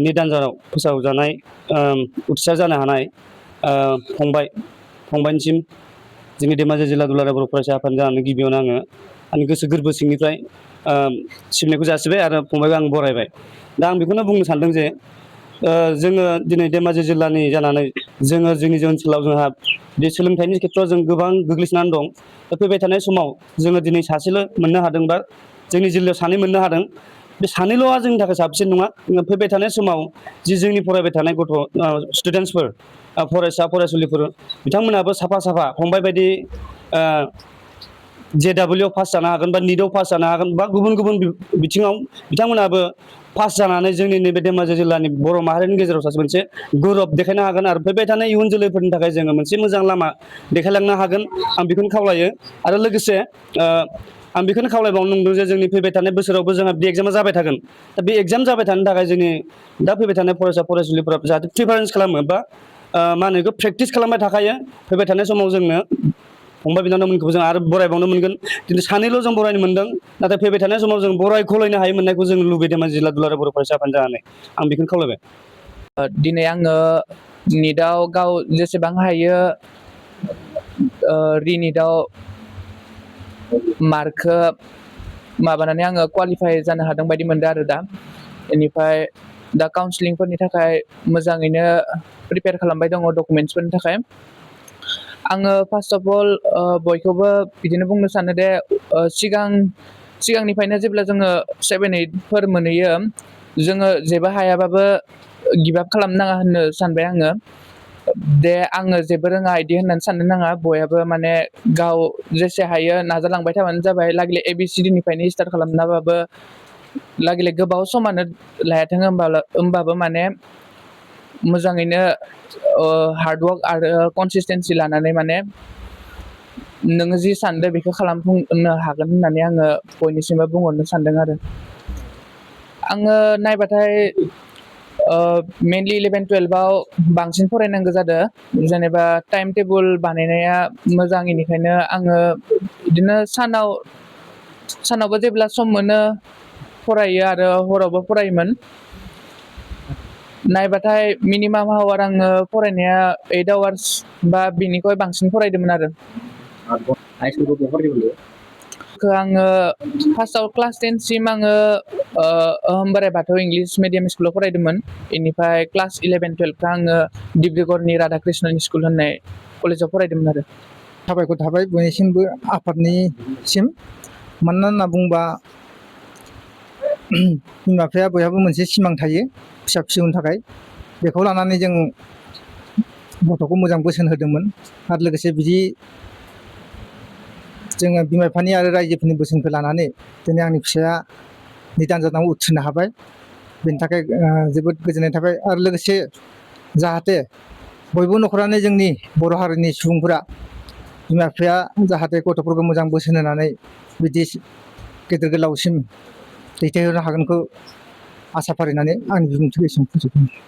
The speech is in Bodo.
निट आनजादाव फोसावजानाय उथ्रिसार जानो हानाय फंबायनिसिम जोंनि धेमाजि जिल्ला दुलाराय बर' फरायसा आफादनि जानानै गिबियावनो आङो आंनि गोसो गोरबो सिंनिफ्राय सिबिनायखौ जासिबाय आरो फंबायखौ आं बरायबाय। दा आं बेखौनो बुंनो सानदों जे जोङो दिनै धेमाजि जिल्लानि जानानै जोङो जोंनि ओनसोलाव जोंहा बे सोलोंथाइनि खेथ्रआव जों गोबां गोग्लैसोनानै दं। दा फैबाय थानाय समाव जोङो दिनै सासेल' मोननो हादों बा जोंनि जिल्लायाव सानै मोननो हादों। बे सानैल'आ जोंनि थाखाय साबसिन नङा। फैबाय थानाय समाव जि जोंनि फरायबाय थानाय स्टुडेन्टसफोर फरायसा फरायसुलिफोर बिथांमोनाबो साफा साफा फंबाय बायदि JEE पास जानो हागोन बा निटआव पास जानो हागोन बा गुबुन गुबुन बिथिङाव बिथांमोनाबो पास जानानै जोंनि नैबे धेमाजि जिल्लानि बर' माहारिनि गेजेराव सासे मोनसे गौरब देखायनो हागोन आरो फैबाय थानाय इयुन जोलैफोरनि थाखाय जोङो मोनसे मोजां लामा देखायलांनो हागोन। आं बेखौनो खावलायो आरो लोगोसे आं बेखौनो खावलायबावनो नंदों जे जोंनि फैबाय थानाय बोसोरावबो जोंहा बे एग्जामा जाबाय थागोन। दा बे एग्जाम जाबाय थानो थाखाय जोंनि दा फैबाय थानाय फरायसा फरायसुलिफोरा जाहाथे प्रिफारेन्स खालामो बा मा होनो बेखौ प्रेक्टिस खालामबाय थाखायो। फैबाय थानाय समाव जोंनो फंबाय बिनानावमोनखौबो जों आरो बरायबावनो मोनगोन। दिनै सानैल' जों बरायनो मोनदों, नाथाय फैबाय थानाय समाव जों बरायख'लायनो हायो मोननायखौ जों लुबैदों धेमाजि जिल्ला दुलाराय बर' फरायसा आफादनि जानानै आं बेखौनो खावलायबाय। दिनै आङो निटआव गाव जेसेबां हायो रिनिटआव मार्कखौ माबानानै आङो क्वालिफाइ जानो हादों बायदि मोनदों आरो दा। बेनिफ्राय दा काउन्सिलिंफोरनि थाखाय मोजाङैनो प्रिपेयार खालामबाय दङ डकुमेन्टसफोरनि थाखाय। आङो फार्स्ट अफ अल बयखौबो बिदिनो बुंनो सानो दे सिगांनिफ्रायनो जेब्ला जोङो 7-8फोर मोनहैयो जोङो जेबो हायाबाबो गिभ आप खालामनो नाङा होननो सानबाय आङो। दे आङो जेबो रोङा इदि होननानै साननो नाङा। बयहाबो माने गाव जेसे हायो नाजालांबाय थाबानो जाबाय। लागिले ABCD निफ्रायनो स्टार्ट खालामनाबाबो लागिले गोबाव समानो लायाथों होमबाबो माने मोजाङैनो हार्डवर्क आरो कनसिसटेन्सि लानानै माने नोङो जि सानदों बेखौ खालामफुंनो हागोन होननानै आङो बयनिसिमबो बुंहरनो सानदों आरो। आङो नायबाथाय मेनलि 11-12आव बांसिन फरायनांगौ जादों। जेनेबा टाइम टेबोल बानायनाया मोजां, इनिखायनो आङो बिदिनो सानावबो जेब्ला सम मोनो फरायो आरो हरावबो फरायोमोन। नायबाथाय मिनिमाम आवार आङो फरायनाया 8 आवार्स बा बिनिख्रुइ बांसिन फरायदोंमोन आरो। आङो फार्स्टआव क्लास 10 सिम आङो बोराइ बाथौ इंलिस मिडियाम स्कुलाव फरायदोंमोन। बेनिफ्राय क्लास 11-12खौ आङो डिब्रुगड़नि राधा कृष्णनि स्कुल होननाय कलेजाव फरायदोंमोन आरो। साबायखर थाबाय बयनिसिमबो आफादनिसिम। मानो होनना बुंबा बिमा बिफाया बयहाबो मोनसे सिमां थायो फिसा फिसौनि थाखाय। बेखौ लानानै जों गथ'खौ मोजां बोसोन होदोंमोन आरो लोगोसे बिदि जोङो बिमा बिफानि आरो रायजोफोरनि बोसोनखौ लानानै दिनै आंनि फिसाया निट आनजादाव उथ्रिनो हाबाय। बेनि थाखाय जोबोद गोजोननाय थाबाय। आरो लोगोसे जाहाथे बयबो न'खरानो जोंनि बर' हारिनि सुबुंफोरा बिमा बिफाया जाहाथे गथ'फोरखौ मोजां बोसोन होनानै बिदि गेदेर गोलावसिम दैथायहरनो हागोनखौ आसा फारिनानै आंनि बिबुंथिखौ एसेयावनो फोजोबबाय।